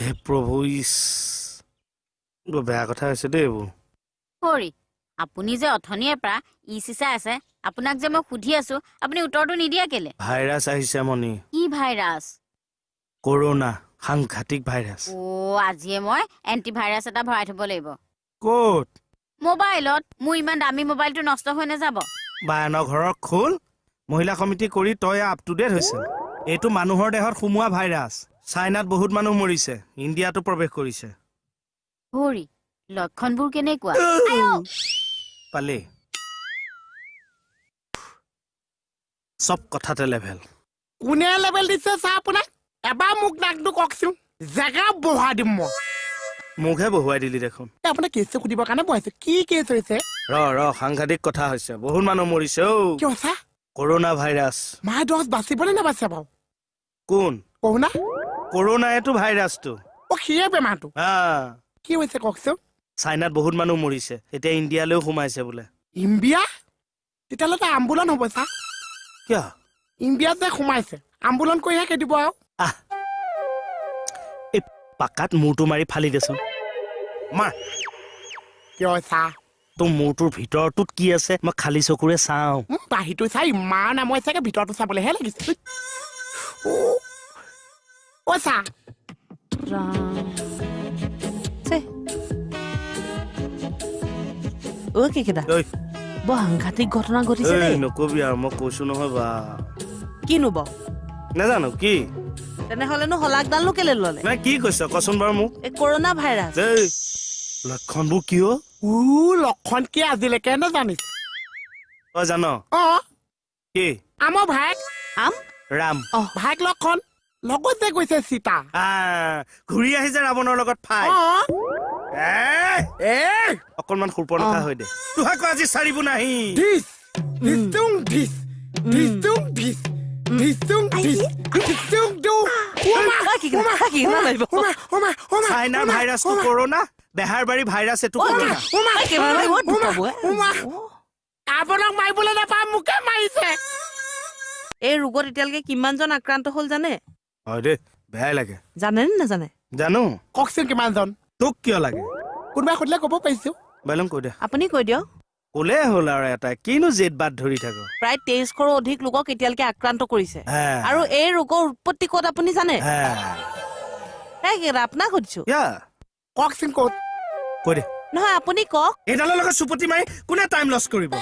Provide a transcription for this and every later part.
হে প্ৰভু, ইছ, বৰ বেয়া কথা হৈছে দেই এইবোৰ। হৰি, আপুনি যে অথনিৰে পৰা ই চিচাই আছে, আপোনাক যে মই সুধি আছো আপুনি উত্তৰটো নিদিয়া কেলে? ভাইৰাছ আহিছে মণি। কি ভাইৰাছ? কৰোণা, সাংঘাতিক ভাইৰাছ। অ', আজিয়ে মই এণ্টিভাইৰাছ এটা ভৰাই থব লাগিব। ক'ত? মোবাইলত। মোৰ ইমান দামী মোবাইলটো নষ্ট হৈ নাযাব। বায়নৰ ঘৰৰ খোল মহিলা সমিতি কৰি তই আপ টু ডেট হৈছে। এইটো মানুহৰ দেহত সোমোৱা ভাইৰাছ। চাইনাত বহুত মানুহ মৰিছে, ইণ্ডিয়াতো প্ৰৱেশ কৰিছে। হৰি, লক্ষণবোৰ কেনেকুৱা? পালি চব কথাতে লেভেল। কোনে লেভেল দিছে চা আপোনাক? এবাৰ মোক নাকটো কওকচোন, জেগা বঢ়াই দিম মই। মোকহে বহুৱাই দিলি দেখোন। আপোনাক কেছটো সুধিবৰ কাৰণে বহাইছো। কি কেছ হৈছে? ৰ ৰ, সাংঘাতিক কথা হৈছে, বহুত মানুহ মৰিছে। অ, কিয় চা? Corona virus. মায়ে দহ বাচিবনে নাবাচে বাৰু? কোন? কৰোণা? কৰোণাইতো ভাইৰাছটো। অ, সিয়ে বেমাৰটো। কি হৈছে কওকচোন? চাইনাত বহুত মানুহ মৰিছে, এতিয়া ইণ্ডিয়ালৈও সোমাইছে বোলে। ইণ্ডিয়া? তেতিয়াহ'লে আম্বুলন হ'ব চা। কিয়? ইণ্ডিয়াত যে সোমাইছে আম্বুলন কৰিহে খেদিব আৰু। আহ, এই পাকাত মূৰটো মাৰি ফালি দেচোন। মাৰ। কিয় চা? তোৰ মূৰটোৰ ভিতৰটোত কি আছে মই খালী চকুৰে চাওঁ। বাহিৰটো চাই ইমান আমই চাগে, ভিতৰটো চাবলৈহে লাগিছে। অ চা। অ কেকেদা, বৰ সাংঘাতিক ঘটনা ঘটিছে দেই। নকবি আৰু, মই কৈছো নহয় বা। কিনো বাৰু? নাজানো কি। তেনেহলেনো শলাগডালনো কেলে ললে? মানে কি কৈছ কচোন বাৰু মোক? এই কৰোণা ভাইৰাছ। লক্ষণবোৰ কিয়? উ, লক্ষণ কি আজিলৈকে নাজানিছ? তই জান? অ। কি? আমাৰ ভায়েক আম ৰাম। ভায়েক লক্ষণ লগত যে গৈছে সীতা, ঘূৰি আহিছে ৰাৱণৰ লগত ফাই। অকনমান সুৰপনখা হৈ দে। তোহাকো আজি চাৰিব নাহি। ধিচ ধিচুং ধিচ ধিচুং ধিচ ধিচুং ধিচ ধিচুং দু। চাইনাৰ ভাইৰাছটো কৰোণা, বেহাৰবাৰী ভাইৰাছ এইটো কৰোণা। আপোনাক মাৰিবলৈ নাপায়, মোকে মাৰিছে। এই ৰোগত এতিয়ালৈকে কিমানজন আক্ৰান্ত হ'ল জানে? হয় দেই, বেয়াই লাগে। জানে নে নাজানে? জানো। কওকচোন কিমানজন? তোক কিয় লাগে? কোনোবাই সুধিলে ক'ব পাৰিছো। বেলং কৈ দে। আপুনি কৈ দিয়ক। ক'লে হ'ল আৰু, এটা কিনো জেদ বাট ধৰি থাক। প্ৰায় 2300ৰো অধিক লোকক এতিয়ালৈকে আক্ৰান্ত কৰিছে। আৰু এই ৰোগৰ উৎপত্তি ক'ত আপুনি জানে? আপোনাক সুধিছো। কওকচোন ক'ত? কৈ দে। নহয় আপুনি কওক। এইডালৰ লগত চুপতি মাৰি কোনে টাইম লছ কৰিব?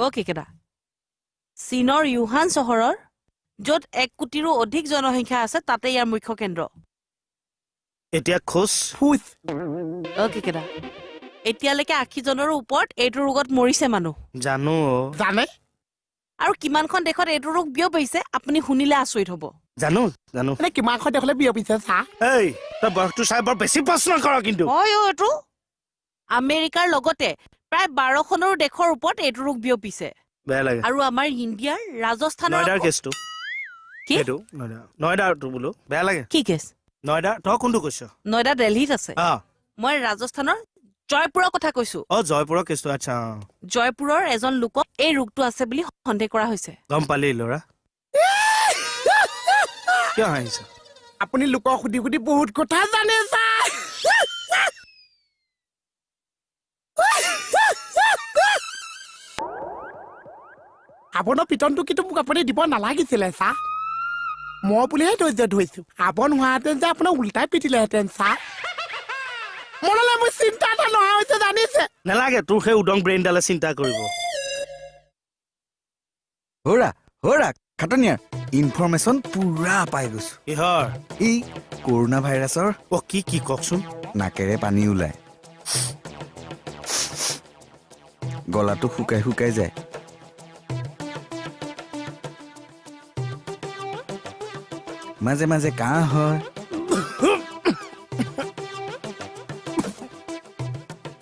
অ কেকেদা, চীনৰ ইউহান চহৰৰ, য'ত 1 কোটিৰো অধিক জনসংখ্যা আছে, তাতে ইয়াৰ মুখ্য কেন্দ্ৰ। এতিয়া খোজ ফুচ। অ কেকেদা, এতিয়ালৈকে 80 জনৰো ওপৰত এইটো ৰোগত মৰিছে মানুহ। জানো। জানে? আৰু কিমানখন দেশত এইটো ৰোগ বিয়পিছে আপুনি শুনিলে আচৰিত হ'ব। জানো জানো। মানে কিমানখন দেশলৈ বিয়পিছে চা? এই তই বয়সটো চাই বৰ বেছি প্ৰশ্ন কৰ কিন্তু। হয় অ, এইটো আমেৰিকাৰ লগতে প্ৰায় 12খনৰো দেশৰ ওপৰত এইটো ৰোগ বিয়পিছে। বেয়া লাগে। আৰু আমাৰ ইণ্ডিয়াৰ ৰাজস্থানৰ নয়দাৰ কেছটো কি? সেইটো নয়দাৰটো বোলো বেয়া লাগে। কি কেছ? নয়দা, তই কোনটো কৈছ? নয়দা দেলহিত আছে। মই ৰাজস্থানৰ জয়পুৰৰ কথা কৈছো। অ, জয়পুৰৰ কেছটো, আচ্ছা। জয়পুৰৰ এজন লোকক এই ৰোগটো আছে বুলি সন্দেহ কৰা হৈছে। গম পালি ল'ৰা, কিয় হাঁহিছ? আপুনি লোকক সুধি সুধি বহুত কথা জানে ছাৰ। আপোনাৰ পিটনটো কিন্তু মোক আপুনি দিব নালাগিছিলে চা। মই বুলিহে ধৈৰ্য ধৰিছো, আৱন হোৱাহেঁতেন যে আপোনাক উল্টাই পিটিলেহেঁতেন চা। মনলৈ মোৰ চিন্তা এটা নহা হৈছে জানিছে। নালাগে তোৰ সেই উদং ব্ৰেইনডালে চিন্তা কৰিব। হৰা হৰা খাটনিয়াৰ, ইনফৰমেশ্যন পুৰা পাই গৈছো। কিহৰ? এই কৰোণা ভাইৰাছৰ। অ, কি কি কওকচোন? নাকেৰে পানী ওলায়, গলাটো শুকাই শুকাই যায়, মাজে মাজে কাহ হয়,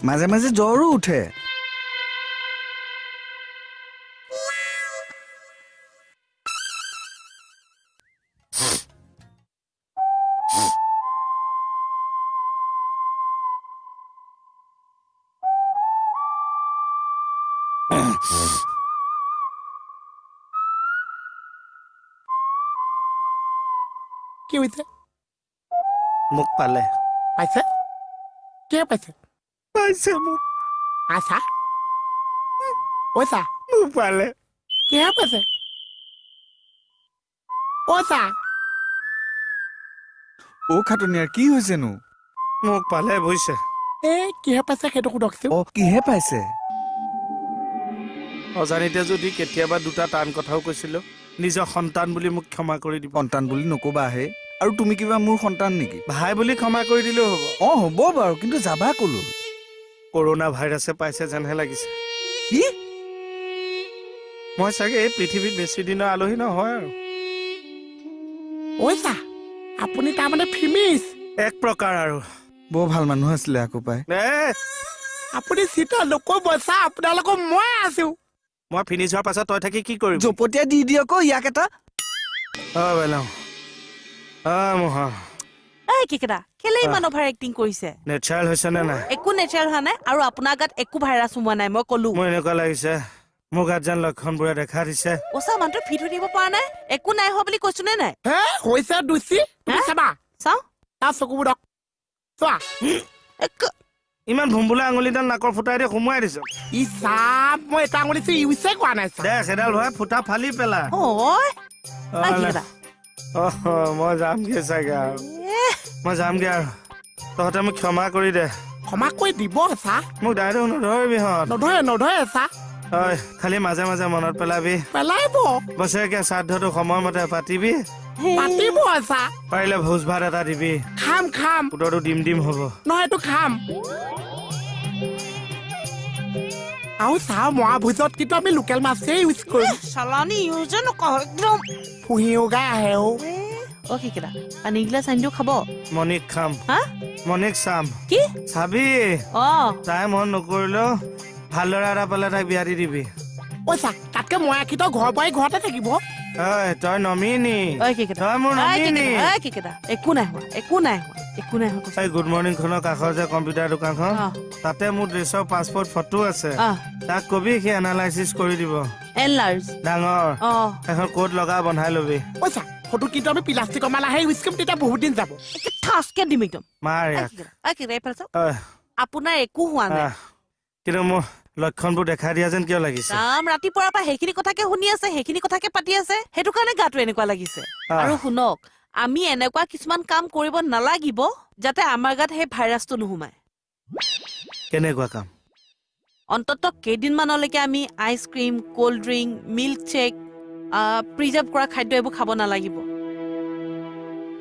মাজে মাজে জ্বৰো উঠে। কি হৈছে? মোক পালে। পাইছে? কিয় পাইছে? পাইছে মোক। আছা পইচা মোক পালে। কিহে পাইছে? পইচা। অ খাটনিয়াৰ, কি হৈছেনো? মোক পালে বুজিছে। এ কিহে পাইছে সেইটো সোধকচোন। অ কিহে পাইছে? অজানিতে যদি কেতিয়াবা দুটা টান কথাও কৈছিলো, নিজৰ সন্তান বুলি মোক ক্ষমা কৰি দিব। সন্তান বুলি নকবা হে। আৰু তুমি কিবা মোৰ সন্তান নেকি? ভাই বুলি ক্ষমা কৰি দিলেও হ'ব। অ হ'ব বাৰু, কিন্তু যাবা কলো? কৰোণা ভাইৰাছে পাইছে যেনহে লাগিছে। কি? মই চাগে এই পৃথিৱীত বেছি দিনৰ আলহী নহয় আৰু। পইচা আপুনি তাৰমানে ফিমিছ এক প্ৰকাৰ আৰু। বৰ ভাল মানুহ আছিলে আকৌ পাই। আপুনি চিন্তা নকৰিব চা, আপোনালোকৰ মই আছো। মই ফিনিছ হোৱাৰ পাছত তই থাকি কি কৰিবি? জপতীয়া দি দিয়ক ইয়াক এটা। অ বেলাও অ মহা। এই কেকেদা, কেলে ইমান অভাৰ এক্টিং কৰিছে? নেচাৰেল হৈছে নে নাই? একো নেচাৰেল হোৱা নাই, আৰু আপোনাৰ গাত একো ভাইৰাছ সোমোৱা নাই, মই ক'লো। মোৰ এনেকুৱা লাগিছে মোৰ গাত যেন লক্ষণবোৰে দেখা দিছে। ওচা মানুহটো ফিট হৈ থাকিব পৰা নাই, একো নাই হোৱা বুলি কৈছো নে নাই? হে হৈছে দুচি, তুমি চাবা। চাওঁ। তাৰ চকুবোৰ দক চোৱা। ইমান ভুম্বুলা আঙুলিডাল নাকৰ ফুটাই দি সোমোৱাই দিছ। ই চাপ, মই এটা আঙুলি ইউজে কৰা নাই। দে সেইডাল ভৰাই ফুটা ফালি পেলা। মই যামগে চাগে আৰু, মই যামগে আৰু। তহঁতে মোক ক্ষমা কৰি দে। ক্ষমা কৰি দিব চা? মোক ডাইৰেক্ট নধৰিবি হঁত। নধৰে নধৰে চা। হয়, খালি মাজে মাজে মনত পেলাবি। পেলাইব। বছৰেকীয়া শ্ৰাদ্ধটো সময়মতে পাতিবি। পাতিব চা। পাৰিলে ভোজ ভাত এটা দিবি। খাম খাম। পুতৰটো ডিম ডিম হ'ব। নহয় এইটো খাম। আৰু চাওঁ মৰা ভোজত কিন্তু আমি লোকেল মাছেই ইউজ কৰিম। চালানি ইউজে নকওঁ একদম। ফুঁহি উগাই আহে অ। অ কেকেদা, পানী গিলাচ আনি দিওঁ খাব? মণিক খাম। হা? মণিক চাম। কি চাবি? অ তাই মন নকৰিলেও ভাল ল'ৰা এটা পালে তাইক বিয়া দি দিবি। পইচা তাতকে মই আঁকি তই ঘৰ পাই ঘৰতে থাকিব। তই নমিনি, তই মোৰ নমিনি। একো নাই হোৱা, একো নাই হোৱা, একো নাই হোৱা। এই গুড মৰ্ণিং খনৰ কাষৰ যে কম্পিউটাৰ দোকানখন, তাতে মোৰ ড্ৰেছৰ পাছপৰ্ট ফটো আছে। তাক কবি সি এনালাইচিছ কৰি দিব। এনলাৰ্জ ডাঙৰ এখন ক'ত লগা বন্ধাই লবি। পইচা ফটো কিন্তু আমি প্লাষ্টিকৰ মালাহে ইউজ কৰিম, তেতিয়া বহুত দিন যাব। ঠাচকে দিম একদম। মাৰ আপোনাৰ একো হোৱা নাই, কিন্তু মোৰ লক্ষণবোৰ দেখা দিয়া যেন কিয় লাগিছে? ৰাম, ৰাতিপুৱাৰ পৰা সেইখিনি কথাকে শুনি আছে, সেইখিনি কথাকে পাতি আছে, সেইটো কাৰণে গাটো এনেকুৱা লাগিছে। আৰু শুনক, আমি এনেকুৱা কিছুমান কাম কৰিব নালাগিব যাতে আমাৰ গাত সেই ভাইৰাছটো নোসোমায়। কেনেকুৱা কাম? অন্ততঃ কেইদিনমানলৈকে আমি ice cream, cold drink, milk shake, preserve কৰা খাদ্য এইবোৰ খাব নালাগিব।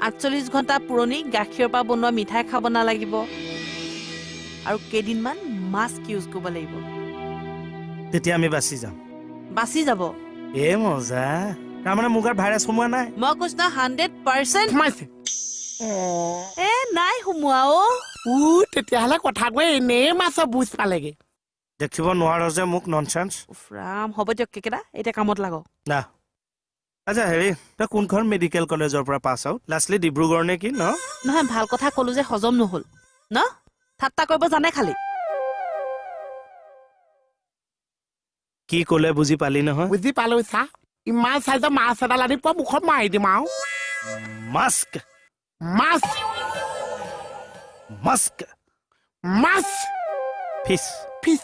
48 ঘণ্টা পুৰণি গাখীৰৰ পৰা বনোৱা মিঠাই খাব নালাগিব। আৰু কেইদিনমান মাস্ক ইউজ কৰিব লাগিব। তেতিয়া আমি বাচি যাম। বাচি যাব। এ মজা, তাৰমানে মোৰ গাত ভাইৰাছ সোমোৱা নাই? মই কৈছো না 100% সোমাইছে। এ নাই সোমোৱা অ। তেতিয়াহ'লে কথা কৈ এনেই মাছৰ বুজ পালেগে। দেখিব নোৱাৰ যে মোক, ননচেন্স। ৰাম, হ'ব দিয়ক কেকেদা, এতিয়া কামত লাগক। না আচ্ছা হেৰি, তই কোনখন মেডিকেল কলেজৰ পৰা পাছ আউট? লাষ্টলি ডিব্ৰুগড় নে কি? ন নহয়, ভাল কথা ক'লো যে হজম নহ'ল ন? ঠাট্টা কৰিব জানে খালি। কি ক'লে বুজি পালি নহয়? বুজি পালো চা। ইমান চাইজৰ মাছ এডাল আনি পোৱা মুখত মাৰি দিম আৰু। মাস্ক মাছ মাস্ক মাছ ফিছ ফিছ।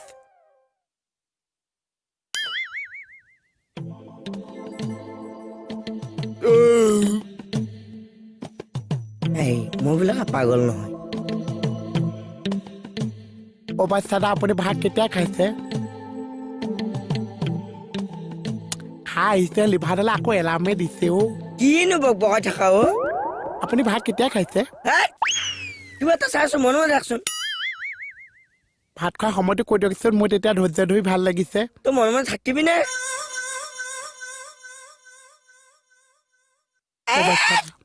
এই মই বোলে পাগল নহয়। অ বাচ্চা দা, আপুনি ভাত কেতিয়া খাইছে? খাই আহিছে, লিভাৰডালে আকৌ এলাৰ্মে দিছে অ। কিনো বক বকাই থাকা অ? আপুনি ভাত কেতিয়া খাইছে? কিবা এটা চাইছো, মনে মনে থাকচোন। ভাত খোৱাৰ সময়টো কৈ দিয়কচোন, মোৰ তেতিয়া ধৈৰ্য ধৰি ভাল লাগিছে। তই মনে মনে থাকিবি নে?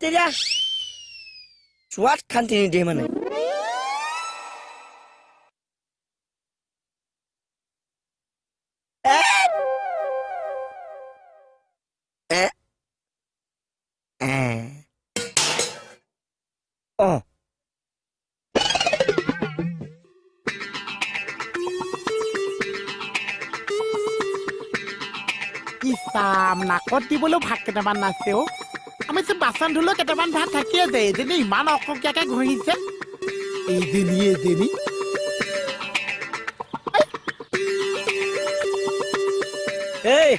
তেতিয়া চোৱাত শান্তি নিদিয়ে মানে। অ ইছাম, নাকত দিবলৈও ভাত কেইটামান নাছে অ। আমি চোন বাচন ধুলেও কেইটামান ভাত থাকিয়ে যায়। এইজনী ইমান অককীয়াকে ঘঁহিছে, এইজনী এইজনী। এই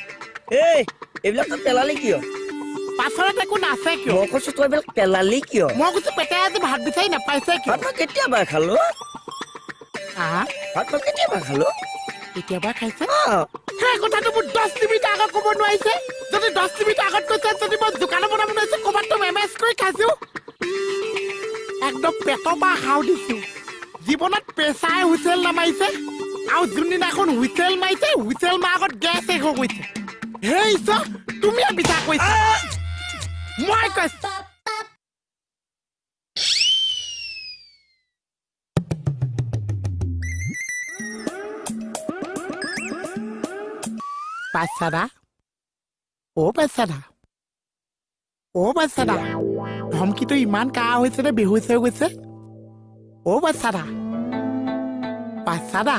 এই, এইবিলাক তই পেলালি কিয়? পাছৰত একো নাছে কিয়? মই কৈছো তই এইবিলাক পেলালি কিয়? মই কৈছো পেটে আজি ভাত বিচাৰি নাপাইছে কিয়? ভাত মই কেতিয়াবা খালো। আহা। ভাত মই কেতিয়াবা খালো। কেতিয়াবা খাইছে? অ। সেই কথাটো মোক 10 মিনিট আগত ক'ব নোৱাৰিছে। যদি 10 মিনিট আগত কৈছে, যদি মই দোকানত বনাব নোৱাৰিছো, ক'ৰবাত মেমেজ কৰি খাইছো। একদম পেটৰ পৰা হাও দিছো। জীৱনত প্ৰেছাৰে হুইচেল নামাৰিছে, আৰু যোনদিনাখন হুইচেল মাৰিছে, হুইচেল মাৰ আগত গেছ শেষ হৈ গৈছে। হে ঈশ্বৰ, তুমিয়ে বিচাৰ কৰিছা, মই কৈছো। বাচ্চাদা, অ বাচ্চাদা, অ বাচ্চাদা, ধমকিটো ইমান কাঢ়া হৈছে নে বেহুচ হৈ গৈছে? অ বাচ্চাদা, বাচ্চাদা।